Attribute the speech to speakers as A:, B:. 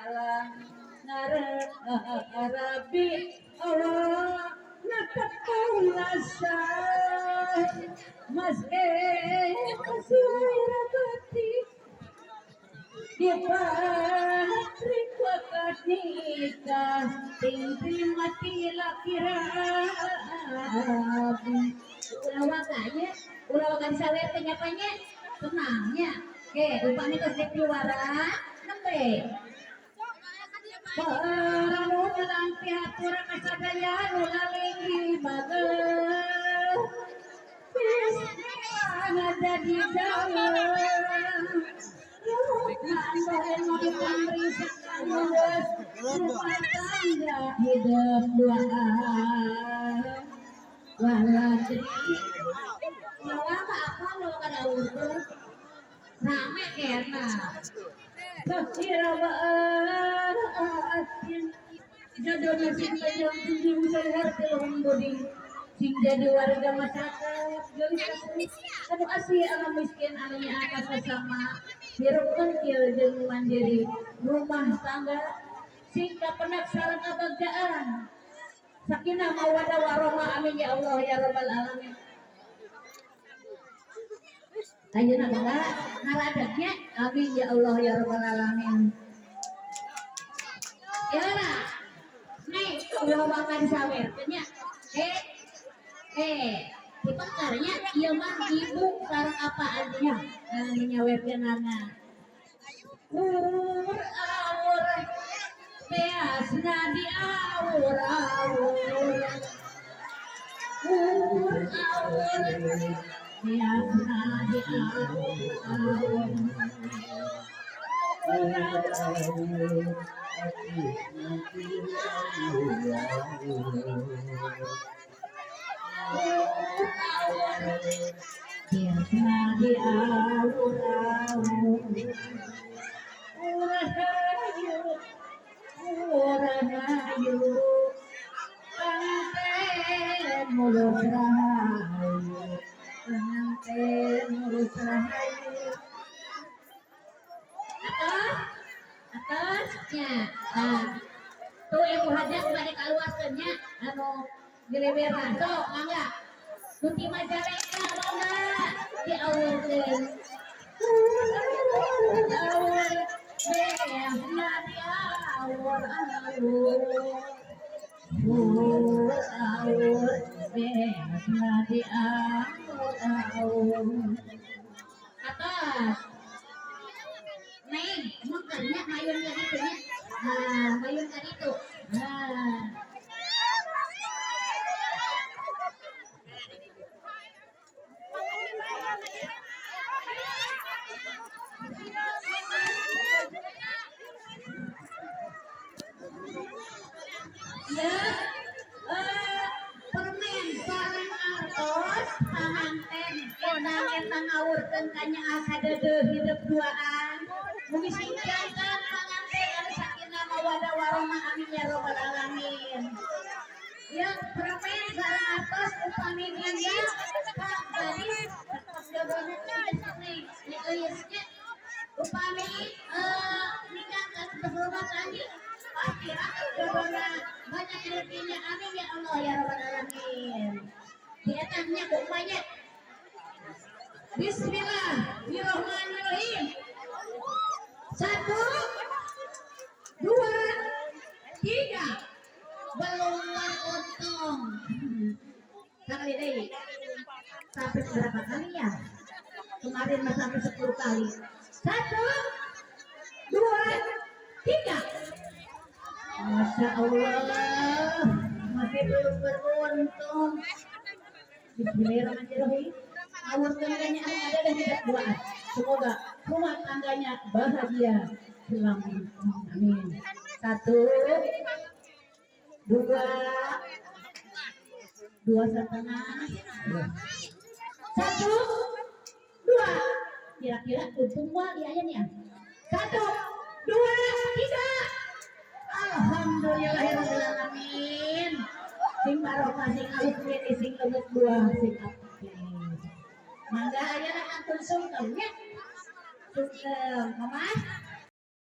A: Alang ngarabi Allah nakapulasan Mas Surabati di patrik wakad nikah ting terima laki rabi
B: Ulah wakanya, ulah waka disawer teh nyapanya tenangnya. Oke, upami tos dek juara nembe.
A: Para nu nyelang pihatur kasadaya nu lalinggi bageuh Bismillah jadi jauh rumah tangga hidup duaan
B: Wah, ulah waka apa ulah waka diawurkeun. Rame kayaknya.
A: Jodohnya sing panjang tunjung sehat luhung budi sing jadi warga masyarakat geulis anu asih anu miskin anu nyaah sesama hirup kengkil jeung mandiri rumah tangga sing kapenak sareng kabagjaan sakinah mawaddah warahmah amin ya Allah ya rabbal alamin.
B: Ayeuna mangga ngaradegnya
A: Amin ya Allah ya rabbal alamin.
B: Ya lah. Nih, ulah waka disawerkeun nya. Eh, eh, dipekarnya ieu mah ibu sareng apa artinya nyawerkeunana.
A: Ur awur beasna di awur awur ur awur beasna di awur awur ur awur beasna di awur awur Rahayu rahayu pengantin mulus rahayu pengantin mulus rahayu.
B: Atos, atasnya. Nah, tuh ibu hajat bade kaluaskeun nya anu dileberan. Sok mangga. Nu ti Majalengka mangga diawurkeun.
A: Awur beasna di awur awur awur awur beasna di awur awur.
B: Atos. Neng, mangkanya mayun ka ditu nya. Nah, mayun ka ditu. Nah. Ya, permen sareng artos panganten etang-etang ngawurkeun ka nyaah kadeudeuh hidup duaan. Mugi sing jantan panganten anu sakinah mawaddah warahmah amin ya rabbal alamin. Ya, permen sareng artos upami ninggal ka gadis jodohna teh nih geulis nya. Upami nikah ka rumah tangga pasti jodohna banyak rezekinya amin ya Allah ya rabbal alamin. Dietangnya ku emaknya.
A: Bismillahirrahmanirrahim. 1, 2, 3.
B: Belum beruntung. Sekali deh. Sampai berapa kali ya? Kemarin mah sampai 10 kali.
A: 1, 2, 3.
B: Masya Allah, masih belum beruntung. Bismillahirrahmanirrahim.
A: Awurkeun ka nyaah ada dan tidak doa. Semoga rumah tangganya bahagia selamanya. Amin. 1, 2, 2,5, 1, 2.
B: Kira-kira untung wah di ayam ya.
A: 1, 2, 3. Alhamdulillahirobbilalamin. Sing barokah sing alus kene sing leungeut buah sing apik.
B: Mangga ayeuna kantun sungkem nya. Sungkem, Mama.